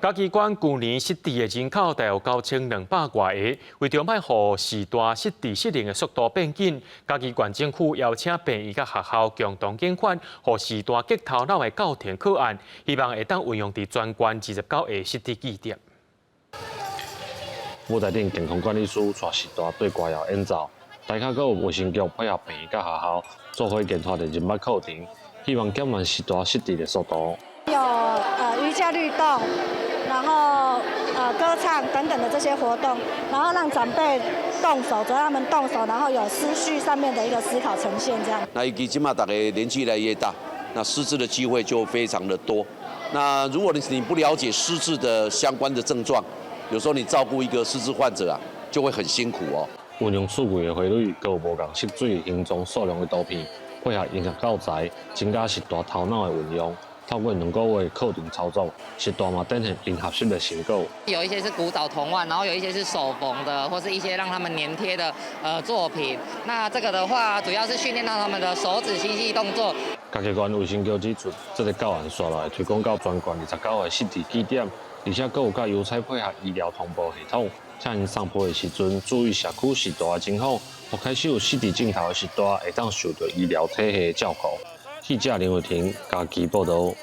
嘉義縣舊年失智的人口大約9200外個，為著莫予時大失智失能的速度變緊，嘉義縣政府邀請病院佮學校共同研發，予時大激頭腦的教程課案，希望會當運用佇全縣29個失智據點。舞台頂健康管理師帶時大對歌謠演奏，台下閣有衛生局配合病院佮學校做伙研發的人脈課程，希望減慢時大失智的速度。有瑜伽律動，然後歌唱等等的這些活動，然後讓長輩動手，只要他們動手，然後有思緒上面的一個思考呈現，這樣。那尤其這馬大家年紀越來越大，那失智的機會就非常的多。那如果你不了解失智的相關的症狀，有時候你照顧一個失智患者啊，就會很辛苦哦。運用數據的花蕊，閣有無仝色水形狀數量的圖片，配合音樂教材，增加時大頭腦的運用。透過2個月課程操作，時大嘛展現𪜶學習的成果。有一些是古早童玩，然後有一些是手縫的，或是一些讓他們粘貼的作品。那這個的話，主要是訓練到他們的手指精細動作。嘉義縣衛生局指出，這個教案紲落來推廣到全縣29個失智據點，而且閣有佮優彩配合醫療通報系統，請𪜶散步的時陣注意社區時大的情況，予開始有失智症頭的時大會當受到醫療體系的照顧。記者林偉霆嘉義報導。